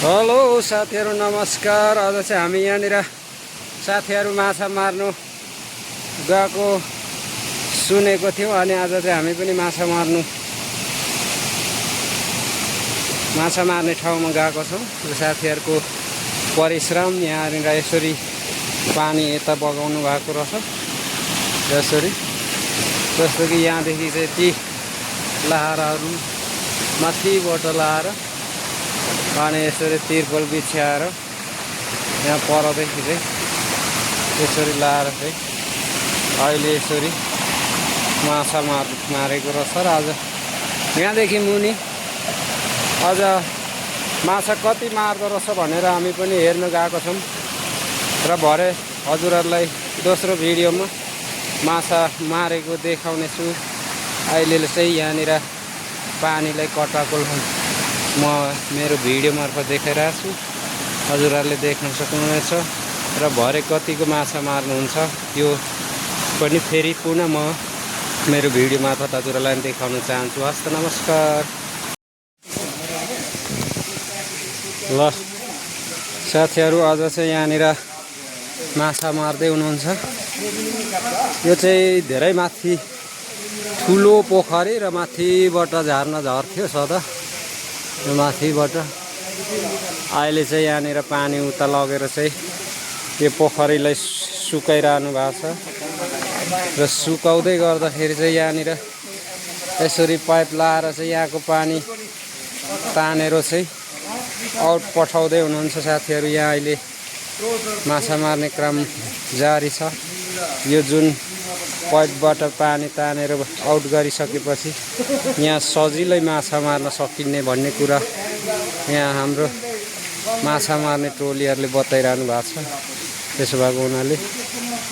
Hello साथीहरु नमस्कार। आज चाहिँ हामी यहाँनिर साथीहरु माछा मार्नु गएको सुनेको थियौं अनि आज चाहिँ हामी पनि माछा मार्ने ठाउँमा गएको छौं। यो साथीहरुको परिश्रम यहाँनिर यसरी पानी यता बगाउनु भएको रहेछ। यसरी जस्तो कि यहाँदेखि चाहिँ ती लहराहरु माथिबाट लाएर अनि यसरी तिर्पल बिछ्याएर यहाँ परदेखि चाहिँ यसरी लाएर चाहिँ अहिले यसरी माछा मारेको रहेछ। र आज यहाँदेखि मुनि अझ माछा कति मार्दो रहेछ भनेर हामी पनि हेर्न गएको छौं र भरे हजुरहरुलाई दोस्रो भिडियोमा माछा मारेको देखाउने छु। अहिले चाहिँ यहाँनिर पानीलाई कटाकोल म मेरो भिडियो मार्फत देखाइरहेको छु, हजुरहरुले देख्न सक्नुहुनेछ। र भरे कतिको माछा मार्नुहुन्छ यो पनि फेरि पुनः म मेरो भिडियो मार्फत हजुरहरुलाई देखाउन चाहन्छु। हस्त नमस्कार। ल साथीहरु आज चाहिँ यहाँनिर माछा मार्दै हुनुहुन्छ। यो चाहिँ धेरै माथि ठुलो पोखरी र माथिबाट झर्ना झर्थ्यो सदा यो माथिबाट। अहिले चाहिँ यहाँनिर पानी उता लगेर चाहिँ यो पोखरीलाई सुकाइरहनु भएको छ र सुकाउँदै गर्दाखेरि चाहिँ यहाँनिर यसरी पाइप लाएर चाहिँ यहाँको पानी तानेर चाहिँ आउट पठाउँदै हुनुहुन्छ साथीहरु। यहाँ अहिले माछा मार्ने क्रम जारी छ। यो जुन पाइपबाट पानी तानेर आउट गरिसकेपछि यहाँ सजिलै माछा मार्न सकिने भन्ने कुरा यहाँ हाम्रो माछा मार्ने टोलीहरुले बताइरहनु भएको छ। त्यसो भएको हुनाले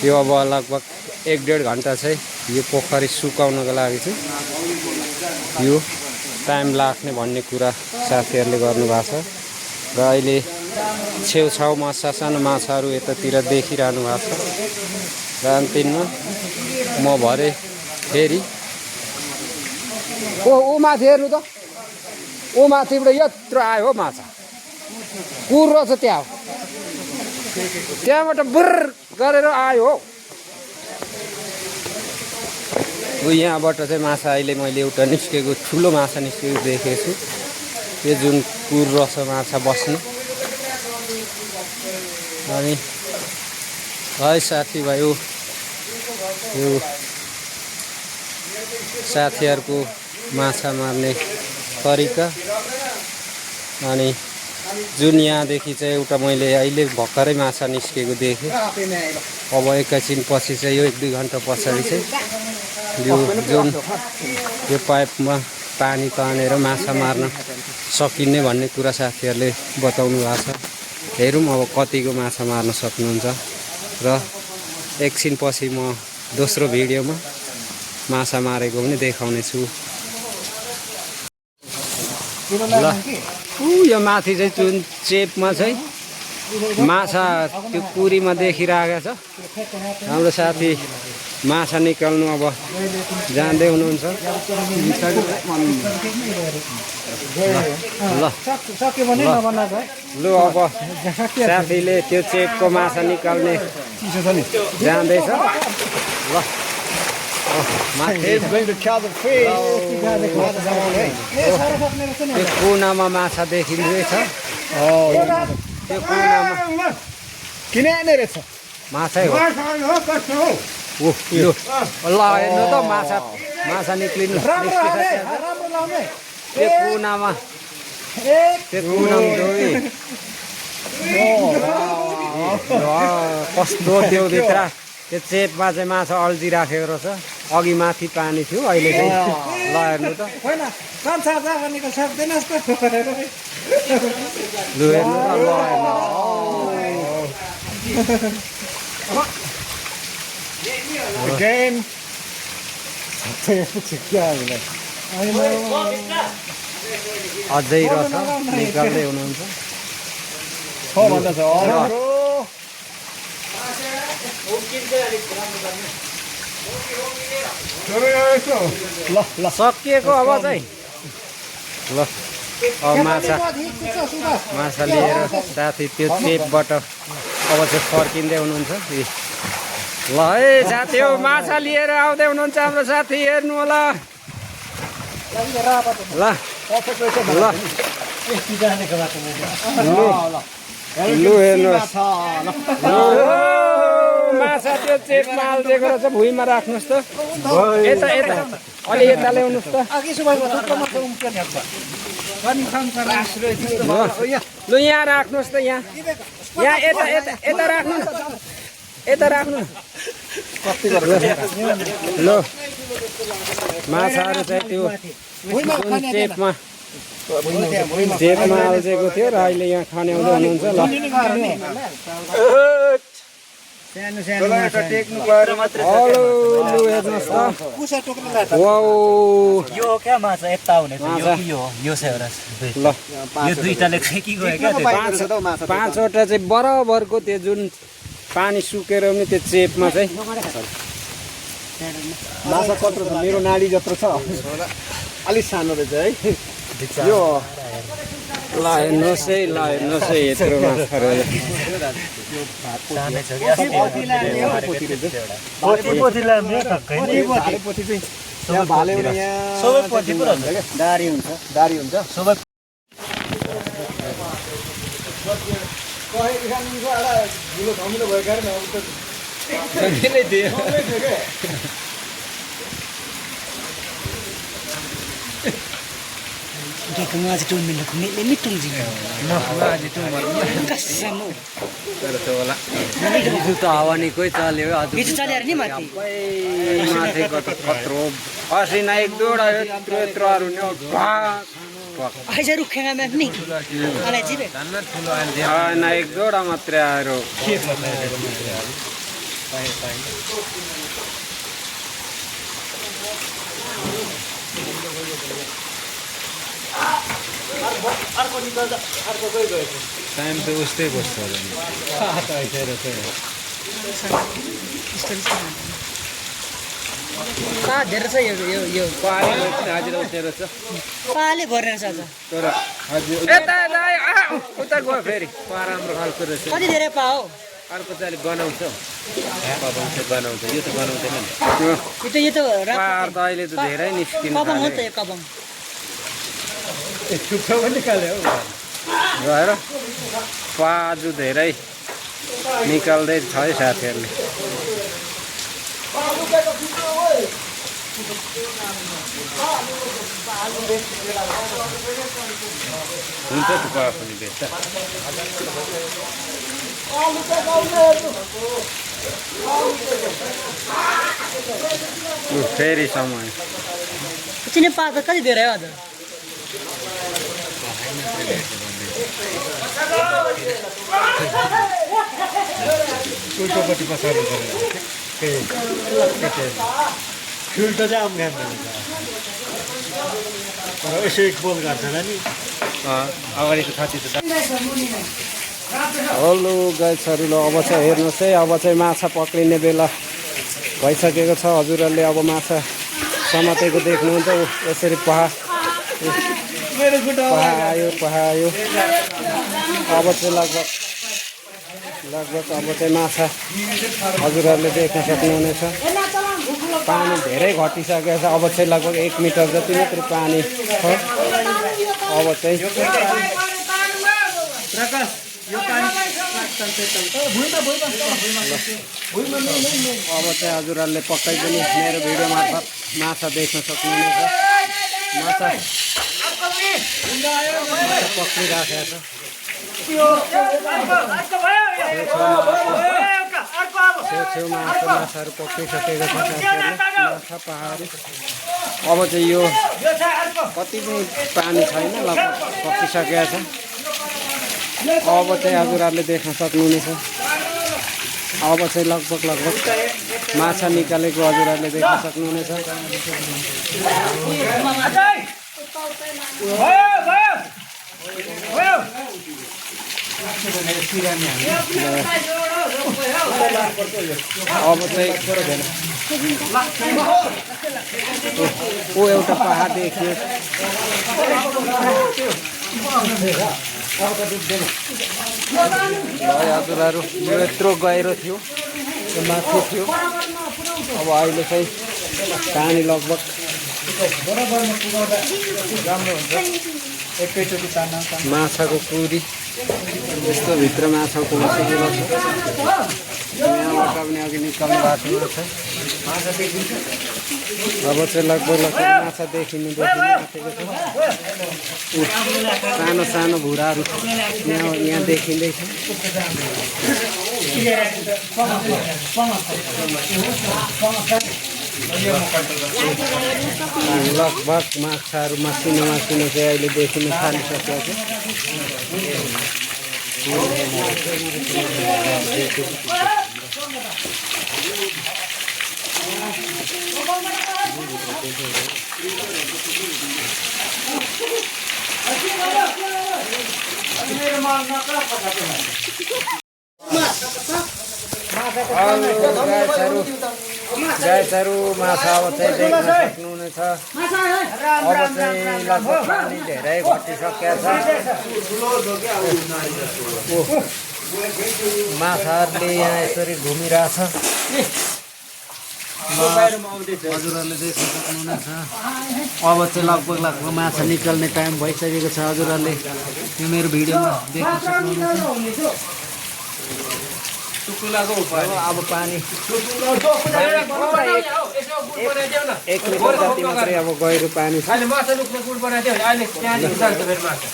यो अब लगभग 1-1.5 घण्टा चाहिँ यो पोखरी सुकाउनको लागि चाहिँ यो टाइम लाग्ने भन्ने कुरा साथीहरुले गर्नु भएको छ। र अहिले छेउछाउमा सानो माछाहरु यतातिर देखिरहनु भएको छ। र अन्तिममा म भरे फेरि ओ माथि हेर्नु त, ओ माथिबाट यत्रो आयो हो माछा, कुरो छ त्यहाँबाट बुर गरेर आयो हो। यहाँबाट चाहिँ माछा अहिले मैले एउटा निस्केको ठुलो माछा निस्केको देखेको छु। यो जुन कुरो छ माछा बस्ने। अनि है साथीभाइ यो साथीहरुको माछा मार्ने तरिका। अनि जुन यहाँदेखि चाहिँ एउटा मैले अहिले भर्खरै माछा निस्केको देखेँ। अब एकैछिन पछि चाहिँ यो 1-2 घण्टा पछाडि चाहिँ यो जुन यो पाइपमा पानी तानेर माछा मार्न सकिने भन्ने कुरा साथीहरुले बताउनु भएको छ। हेरौँ अब कतिको माछा मार्न सक्नुहुन्छ। र एकछिन पछि म दोस्रो भिडियोमा माछा मारेको पनि देखाउने छु। ल यो माथि चाहिँ जुन चेपमा चाहिँ माछा त्यो कुरीमा देखिरहेको छ। हाम्रो साथी माछा निकाल्नु अब जाँदै हुनुहुन्छ। ल अब साथीले त्यो चेपको माछा निकाल्ने जाँदैछ। ल त्यो कुनामा माछा देखिँदैछ। त्यो कुनामा किन आने रहेछ माछै हो। ल हेर्नु त माछा निक्लिनु त्यो कुनामा कस्तो त्यो भित्र त्यो चेपमा चाहिँ माछा अल्झिराखेको रहेछ। अघि माथि पानी थियो, अहिले चाहिँ ल हेर्नु त लु हेर्नु त ल Again. अझै रहेछ निकाल्दै हुनुहुन्छ। सकिएको अब चाहिँ ल अब माछा लिएर साथी त्यो चेपबाट अब चाहिँ फर्किँदै हुनुहुन्छ ल है साथी हो माछा लिएर आउँदै हुनुहुन्छ हाम्रो साथी हेर्नु होला ल ल लु हेर्नुहोस् माछा त्यो चेपमा हालिदिएको रहेछ भुइँमा राख्नुहोस् त यता यता अलि यता ल्याउनुहोस् त लु यहाँ राख्नुहोस् त यहाँ यहाँ यता यता यता राख्नु यता राख्नु ल माछाहरू चाहिँ त्यो जुन चेपमा हालिदिएको थियो र अहिले यहाँ खन्याउँदै हुनुहुन्छ ल हेलो लु हेर्नुहोस् त वाउ यो क्या माछा यता हुने यो छ एउटा ल यो दुईटाले चाहिँ के गयो क्या पाँचवटा चाहिँ बराबरको त्यो जुन पानी सुकेर पनि त्यो चेपमा चाहिँ माछा कत्रो छ मेरो नाडी जत्रो छ अलिक सानो रहेछ है यो ल हेर्नुहोस् है यत्रो माछा रहेछ दारी हुन्छ हावा निकै चल्यो माथिको त खत्रो असिना एक दुईवटा यत्रो नि एक दुईवटा मात्रै आएर टाइम त उस्तै बस्छ पाले भरेर छ आज तर यता उता गयो फेरि राम्रो खालको रहेछ कति धेरै पाओ अर्को चाहिँ अलिक बनाउँछ बनाउँछ यो त बनाउँदैन नि यो त पार त अहिले त धेरै निस्किनु कबङ हो त यो कबङ गएर पाजु धेरै निकाल्दै छ है साथीहरूले हुन्छ त पा पनि बेच्छ फेरि समय चिने पा त कति धेरै हो आज उल्टोपट्टि पछाडि फिल्टर चाहिँ आउने तर यसो एक बोल गर्छ नि अगाडिको छाती त हेलो गाइसहरू ल अब चाहिँ हेर्नुहोस् है अब चाहिँ माछा पक्रिने बेला भइसकेको छ हजुरहरूले अब माछा समातेको देख्नुहुन्छ यसरी पहायो अब चाहिँ लगभग अब चाहिँ माछा हजुरहरूले देख्न सक्नुहुनेछ पानी धेरै घटिसकेको छ अब चाहिँ लगभग 1 मिटर जति मात्रै पानी छ अब चाहिँ हजुरहरूले पक्कै पनि मेरो भिडियो मार्फत माछा देख्न सक्नुहुनेछ माछा पक्रिराखेको छ छेउछेउमा माछाहरू पक्रिसकेको छ माछा पहाडी अब चाहिँ यो कति पनि पानी छैन लगभग पक्रिसकेको छ अब चाहिँ हजुरहरूले देख्न सक्नुहुनेछ अब चाहिँ लगभग माछा निकालेको हजुरहरूले देख्न सक्नुहुनेछ अब चाहिँ ओ एउटा पहाड देखियो हजुरहरू यो यत्रो गहिरो थियो यो माथि थियो अब अहिले चाहिँ पानी लगभग माछाको कुरी यस्तो भित्र माछाको बसेको छ यहाँबाट पनि अघि निकाल्नु भएको छ अब चाहिँ लगभग माछा देखिनु आँटेको छ सानो सानो भुराहरू यहाँ देखिँदैछ लगभग माछाहरू मसिनो मसिनो चाहिँ अहिले देखिन थालिसकेको छ गाइसहरू माछा अब चाहिँ देख्न सक्नुहुनेछ अब चाहिँ लगभग पानी धेरै घटिसकेको छ माछाहरूले यहाँ यसरी घुमिरहेछ हजुरहरूले देख्न सक्नुहुनेछ अब चाहिँ लगभग माछा निकाल्ने टाइम भइसकेको छ हजुरहरूले यो मेरो भिडियोमा देख्न सक्नुहुनेछ अब पानी 1 मिटर जति मात्रै अब गहिरो पानी छ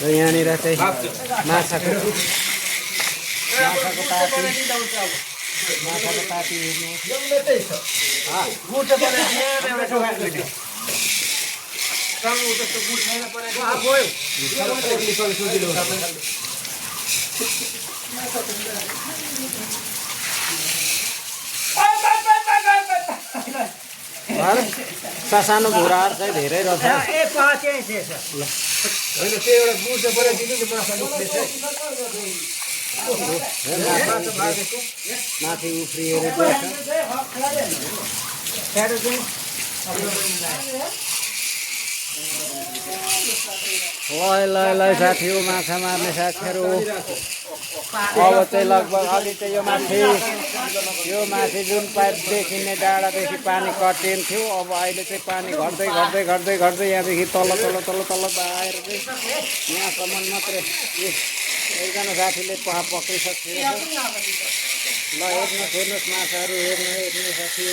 र यहाँनिर चाहिँ माछाको ताती सानो भुराहरू चाहिँ धेरै रहेछ माथि उफ्रिएर ल साथी हो माछा मार्ने साथीहरू अब चाहिँ लगभग अघि चाहिँ यो माथि जुन पाइप देखिने डाँडादेखि पानी कटिन्थ्यो अब अहिले चाहिँ पानी घट्दै यहाँदेखि तल आएर चाहिँ यहाँसम्म मात्रै एकजना साथीले पक्रिसक्छ ल हेर्नुहोस् माछाहरू हेर्नु साथी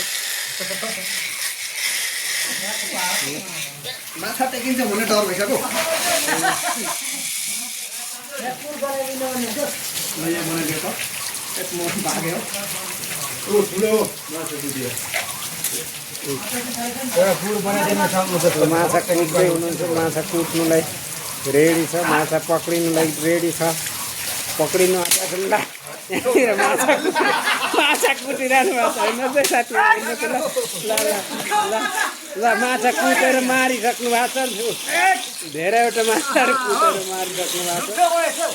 माछा टेकिन्छ भन्ने डर भइसक्यो माछा कुट्दै हुनुहुन्छ माछा कुट्नुलाई रेडी छ माछा पक्रिनुलाई रेडी छ पक्रिनु आँट्दा माछा कुटिरहनु भएको छैन चाहिँ साथी ल माछा कुटेर मारिसक्नु भएको छ धेरैवटा माछाहरू कुटेर मारिसक्नु भएको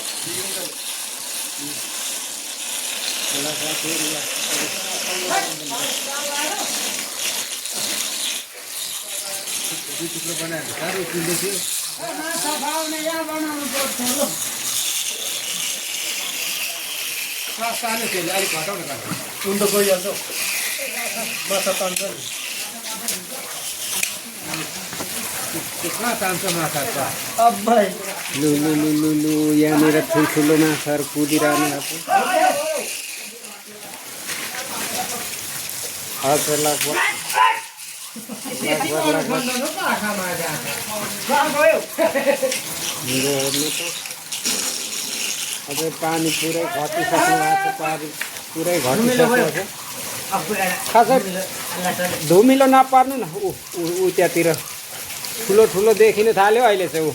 अलिक घटाउन उन त गइहाल्छ माछा तान्छ नि लु यहाँनिर ठुल्ठुलो माछाहरू कुदिरहनु हजुर लगभग हेर्नु त अझै पानी पुरै घटिसक्नु भएको छ पुरै घटिसकेको छ खासै धुमिलो नपर्नु न ऊ त्यहाँतिर ठुलो देखिन थाल्यो अहिले चाहिँ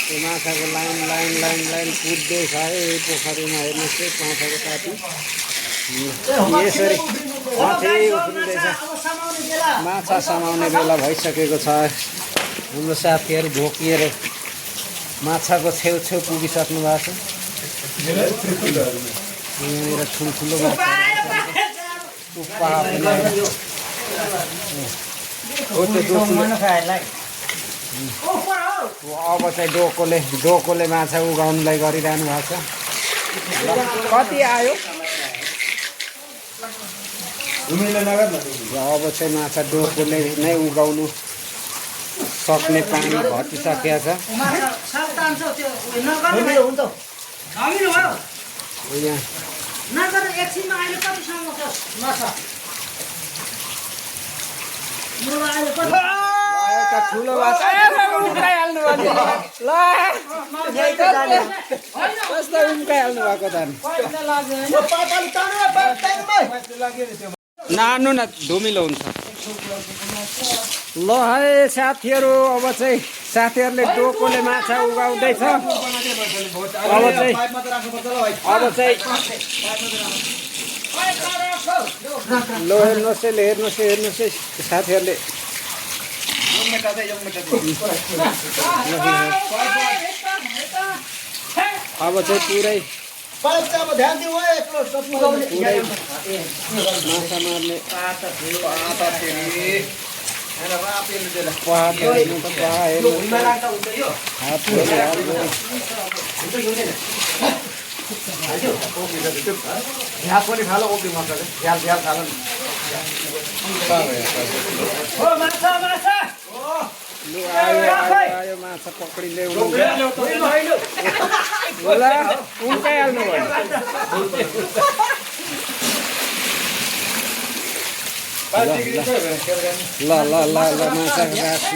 त्यो माछाको लाइन कुद्दैछ है यही पोखरीमा हेर्नुहोस् है माछाको साथी यसरी माथि उफ्रिँदैछ माछा समाउने बेला भइसकेको छ हाम्रो साथीहरू भोकिएर माछाको छेउ पुगिसक्नु भएको छ यहाँनिर ठुल्ठुलो हो त्यो मन खाएलाई अब चाहिँ डोकोले माछा उगाउनुलाई गरिरहनु भएको छ ल, कति आयो र अब चाहिँ माछा डोकोले नै उगाउनु सक्ने पानी घटिसकेको छ यहाँ एउटा ठुलो माछा उम्काइहाल्नु भयो ल कस्तो उम्काइहाल्नु भएको त नानु न धुमिलो हुन्छ ल है साथीहरू अब चाहिँ साथीहरूले डोकोले माछा उगाउँदैछ अब चाहिँ ल हेर्नुहोस् है साथीहरूले अब चाहिँ पुरै माछा मार्ने आयो माछा पक्रिँदै उम्काइहाल्नु भयो ल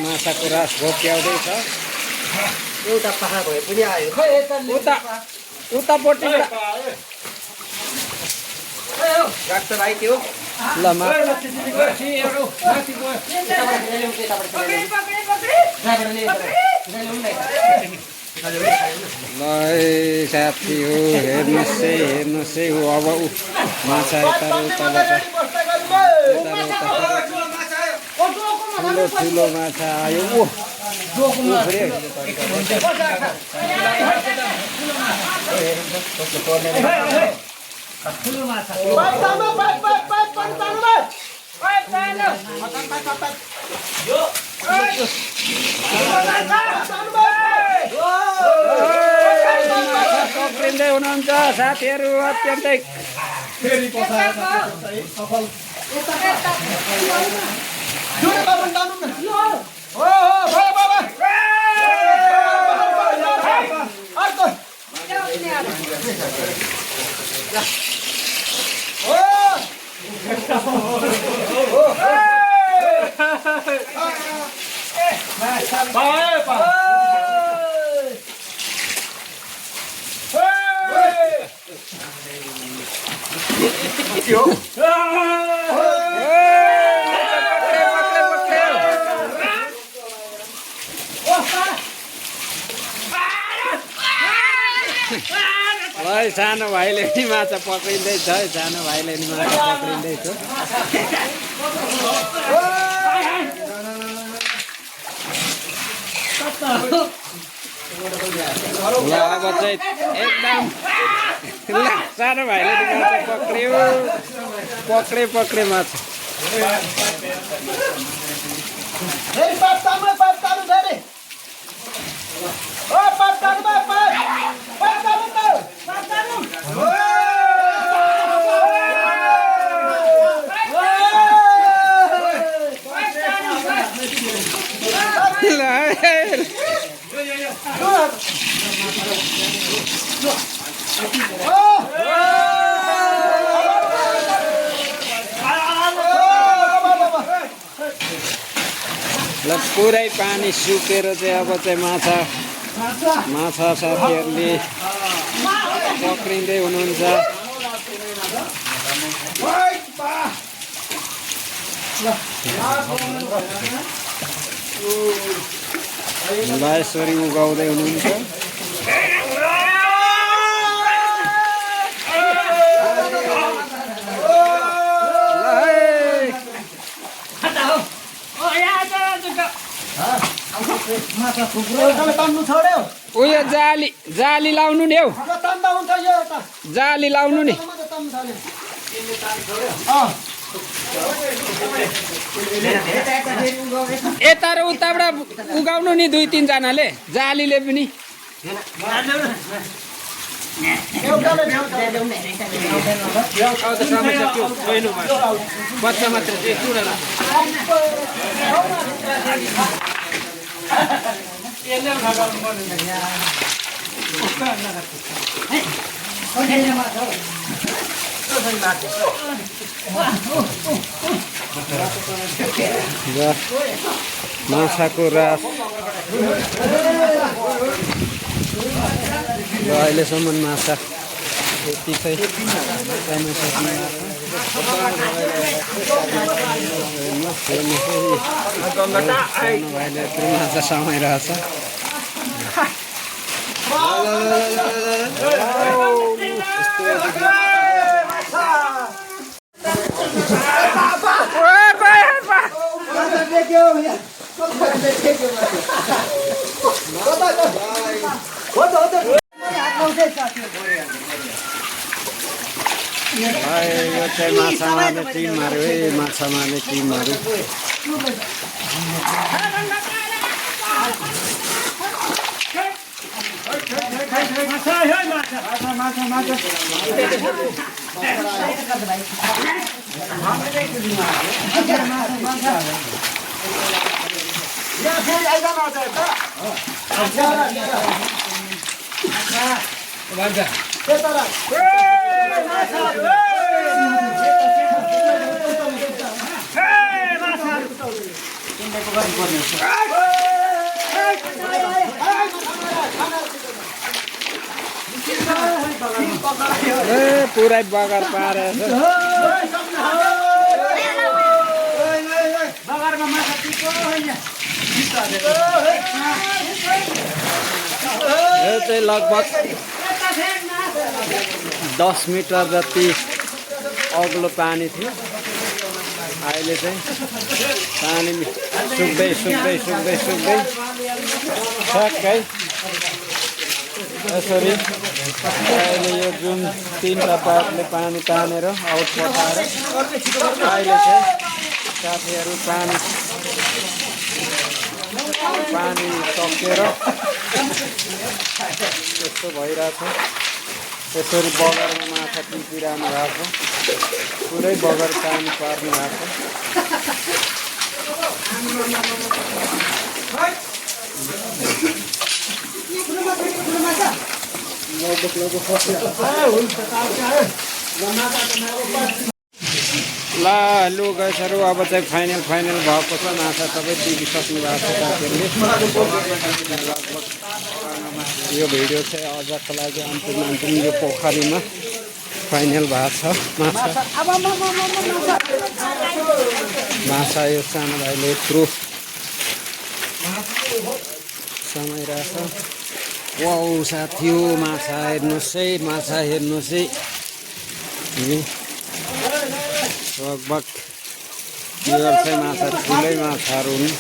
माछाको रास घोक्याउँदैछ एउटा पाखा भए पनि आयो उतापट्टि साथी हो हेर्नुहोस् है अब माछा ठुलो माछा आयो पक्रिँदै हुनुहुन्छ साथीहरू अत्यन्तै सानो भाइले नि माछा पक्रिँदैछ है सानो भाइले नि माछा पक्रिँदैछ ल अब चाहिँ एकदम सानो भाइले नि माछा पक्रे माछा ल पुरै पानी सुकेर चाहिँ अब चाहिँ माछा साथीहरूले पक्रिँदै हुनुहुन्छ यसरी उगाउँदै हुनुहुन्छ उयो जाली लाउनु नि हौ जाली लाउनु नि यता र उताबाट उगाउनु नि 2-3 जनाले जालीले पनि बच्चा मात्र माछाको रास र अहिलेसम्म माछा यति चाहिँ भाइले यत्रो माछा समाइरहेछ यो चाहिँ माछा मार्ने टिमहरू है माछा मार्ने टिमहरू पुरै बगर पारेछ यो चाहिँ लगभग 10 मिटर जति अग्लो पानी थियो अहिले चाहिँ पानी सुक्दै सुक्दै सुक्दै सुक्दै ठ्याक्कै यसरी अहिले यो जुन 3टा पाइपले पानी तानेर आउट पठाएर अहिले चाहिँ साथीहरू पानी सकेर त्यस्तो भइरहेछ यसरी बगरमा माछा टिपिरहनु भएको छ पुरै बगर पानी पर्नु भएको ल लु गएछहरू अब चाहिँ फाइनल भएको छ माछा सबै टिपिसक्नु भएको छ साथीहरूले लगभग यो भिडियो चाहिँ अझको लागि अन्तिम यो पोखरीमा फाइनल भएको छ माछा यो सानो भाइले यत्रो समाइरहेछ वाउ साथी हो माछा हेर्नुहोस् है लगभग यो चाहिँ माछा ठुलै माछाहरू हुन्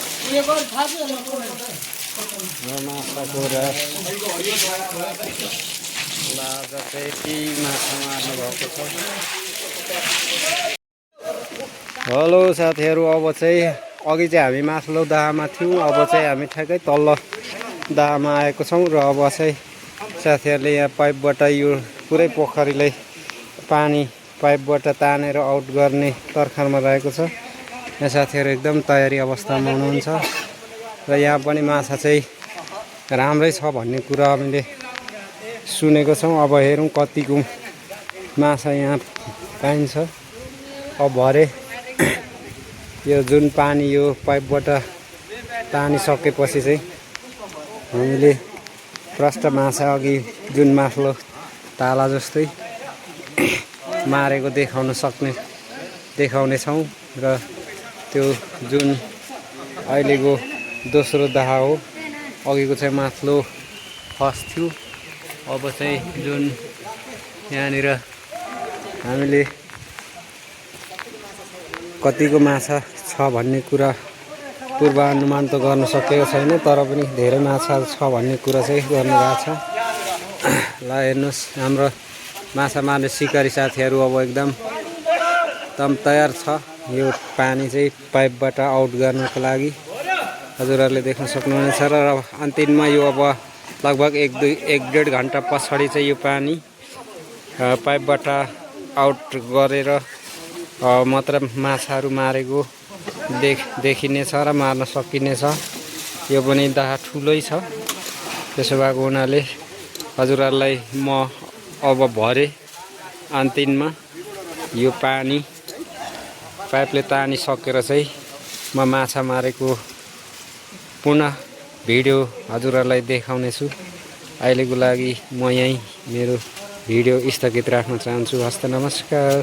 र माछाको रस आज चाहिँ यति माछा मार्नु भएको छ हेलो साथीहरू अब चाहिँ अघि चाहिँ हामी माथिल्लो दाहामा थियौँ अब चाहिँ हामी ठ्याक्कै तल्लो दाहामा आएको छौँ र अब चाहिँ साथीहरूले यहाँ पाइपबाट यो पुरै पोखरीलाई पानी पाइपबाट तानेर आउट गर्ने तरखारमा रहेको छ यहाँ साथीहरू एकदम तयारी अवस्थामा हुनुहुन्छ र यहाँ पनि माछा चाहिँ राम्रै छ भन्ने कुरा हामीले सुनेको छौँ अब हेरौँ कतिको माछा यहाँ पाइन्छ अब भरे यो जुन पानी यो पाइपबाट तानिसकेपछि चाहिँ हामीले प्रष्ट माछा अघि जुन माथिल्लो ताला जस्तै मारेको देखाउनेछौँ र त्यो जुन अहिलेको दोस्रो दाहा हो अघिको चाहिँ माथिल्लो फर्स्ट थियो अब चाहिँ जुन यहाँनिर हामीले कतिको माछा छ भन्ने कुरा पूर्वानुमान त गर्न सकेको छैन तर पनि धेरै माछा छ भन्ने कुरा चाहिँ गर्नुभएको छ ल हेर्नुहोस् हाम्रो माछा मार्ने सिकारी साथीहरू अब एकदम एकदम तयार छ यो पानी चाहिँ पाइपबाट आउट गर्नको लागि हजुरहरूले देख्न सक्नुहुनेछ र अन्तिममा यो अब लगभग 1-1.5 घन्टा पछाडि चाहिँ यो पानी पाइपबाट आउट गरेर मात्र माछाहरू मारेको देखिनेछ र मार्न सकिनेछ। यो पनि दाहा ठुलै छ, त्यसो भएको हुनाले हजुरहरूलाई म अब भरे अन्तिममा यो पानी पाइपले तानिसकेर चाहिँ म माछा मारेको पुनः भिडियो हजुरहरूलाई देखाउनेछु। अहिलेको लागि म यहीँ मेरो भिडियो स्थगित राख्न चाहन्छु। हस्त नमस्कार।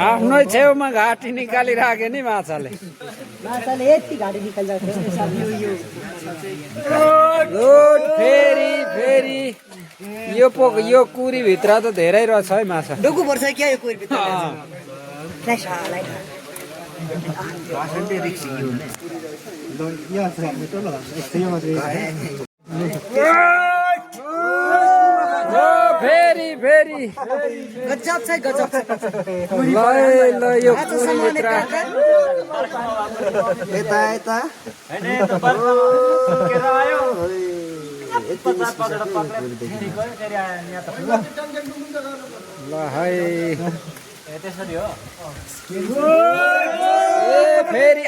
आफ्नै छेउमा घाँटी निकालिराख्यो नि माछाले। यति घाँटी निकाल्छ गुड। फेरि यो कुरीभित्र त धेरै रहेछ है माछा। डुकु पर्छ क्या यो कोही भित्र फेरि गजब छ गजब ल यो कुरीभित्र यता ल है त्यसरी हो। फेरि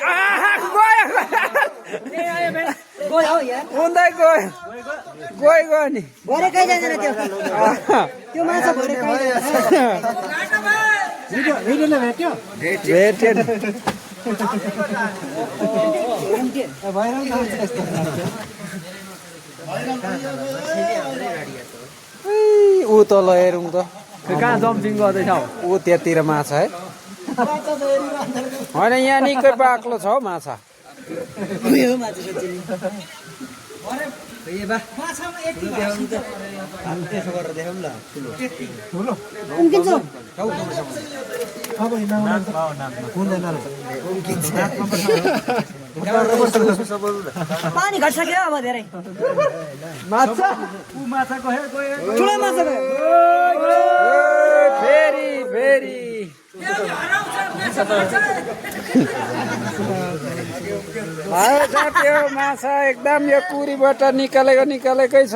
गयो यार उन्दै गयो नि भरे कहीँ जाँदैन त्यो माछा भरे कहीँ भेट्यो ऊ तल हेरौँ त कहाँ जम्पिङ गर्दैछ ऊ त्यतिर माछा है होइन यहाँ निकै बाक्लो छ हौ माछा। उयो माछा पानी घट्सक्यो अब धेरै माछा ठुलो माछा फेरि त्यो माछा एकदम यो कुरीबाट निकालेकै छ।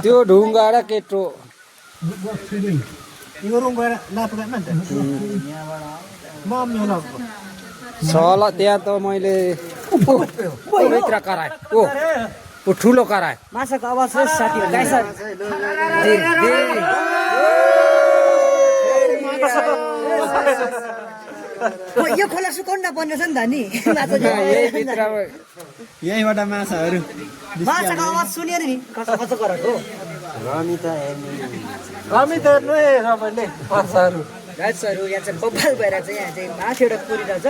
त्यो ढुङ्गा र केटो छ त्यहाँ त मैले भित्र कराएँ ऊ ठुलो कराएँ माछाको आवाज साथीहरू गाई यो खोला सुकाउनु नपर्ने छ नि त नि यहीँबाट माछाहरू माछाको आवाज सुनेर नि कसो कसो गरेको रमी त हेर्नु है सबैले माछाहरू गाइसहरू यहाँ चाहिँ बब्बाल भएर चाहिँ यहाँ चाहिँ माथि एउटा कुरिरहेछ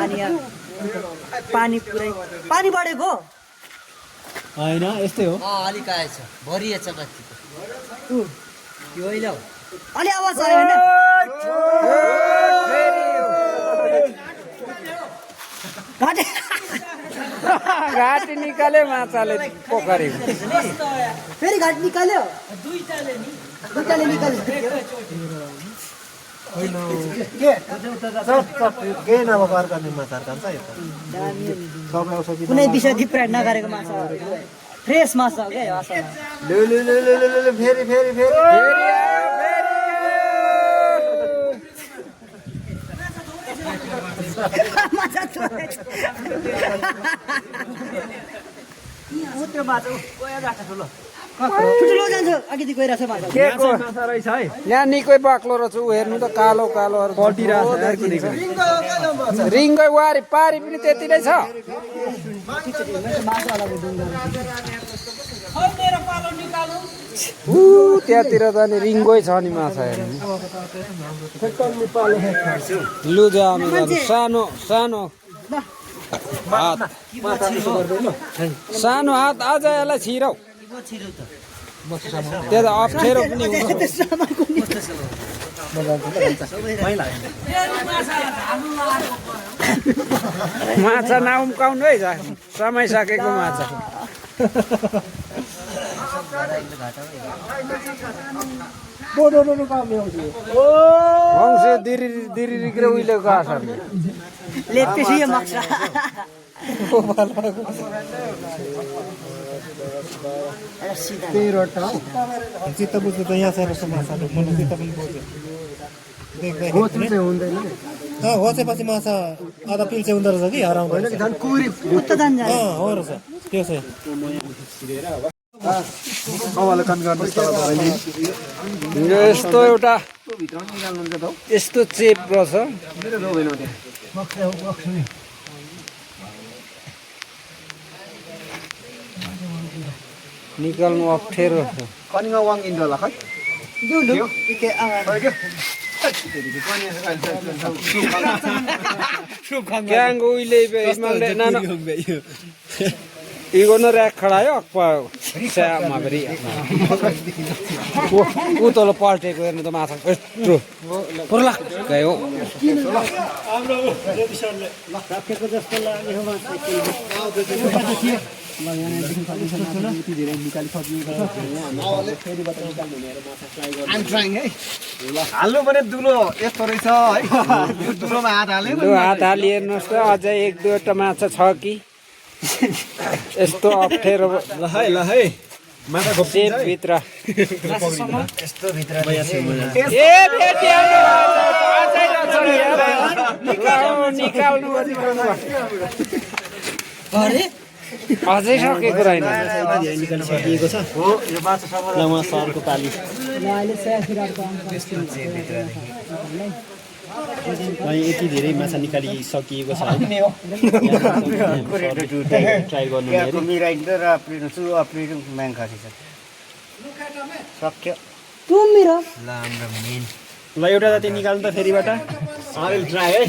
अनि यहाँ पानी पुरै पानी बढेको होइन यस्तै हो अलिक आएछ भरिएछ माथि यो अहिले हो अलि आवाज आयो होइन घाँटी निकाल्यो माछाले पोखरी फेरि घाँटी निकाल्यो दुईटाले निकाल्यो केही नभएको अर्काले माछाहरू खान्छ कुनै विषय डिप्रेन्ड नगरेको माछाहरू फ्रेस माछा हो क्या असलमा फेरि माछा त्यो माछा गयो गएको ठुलो ठुलो जान्छ अघिदेखि गइरहेछ माछा माछा रहेछ है यहाँ निकै बाक्लो रहेछ ऊ हेर्नु त कालो रिङ्गै वारी पारी पनि त्यति नै छ। त्यहाँतिर त नि रिङ्गै छ नि माछा हेर्नु लु जानु सानो हात आज यसलाई छिरौ त्यो त अप्ठ्यारो पनि माछा नउम्काउनु है समय सकेको माछा हंस दिरी दिरी रिग्रे उहिलेको आशा लेप्पेसी यो मक्सा चित्त बुझ्नु त यहाँ छ माछाहरू मलाई चित्त पनि बुझ्यो होचेपछि माछा आधा पिल्चे हुँदो रहेछ कि हराउँदो रहेछ उता जान्छ हो रहेछ त्यो चाहिँ यो यस्तो एउटा यस्तो चेप रहेछ निकाल्नु अप्ठ्यारो छ कनिङा वाङ इन्डोला खै क्यांग उहिले हिमालय नाना इगोनो र्याक खडायो अक्पा स्यामा फेरि ऊ तल पल्टेको हेर्नु त माछा यत्रो पुर्लाक गयो हाल्नु भने दुलो यस्तो रहेछ है दुलोमा हात हाल्यो लु हात हाली हेर्नुहोस् त अझै एक दुईवटा माछा छ कि यस्तो अप्ठ्यारो भित्र ए निकाल्नु अझै सकेको रहेन निकालिसकिएको छ हो यो माछा सरको पाली यति धेरै माछा निकालिसकिएको छ ट्राई गर्नु मिराइदिँदो र अप्रिल म्याङ खसी छ सक्यो मेरो ल एउटा जति निकाल्नु त फेरिबाट ट्राई है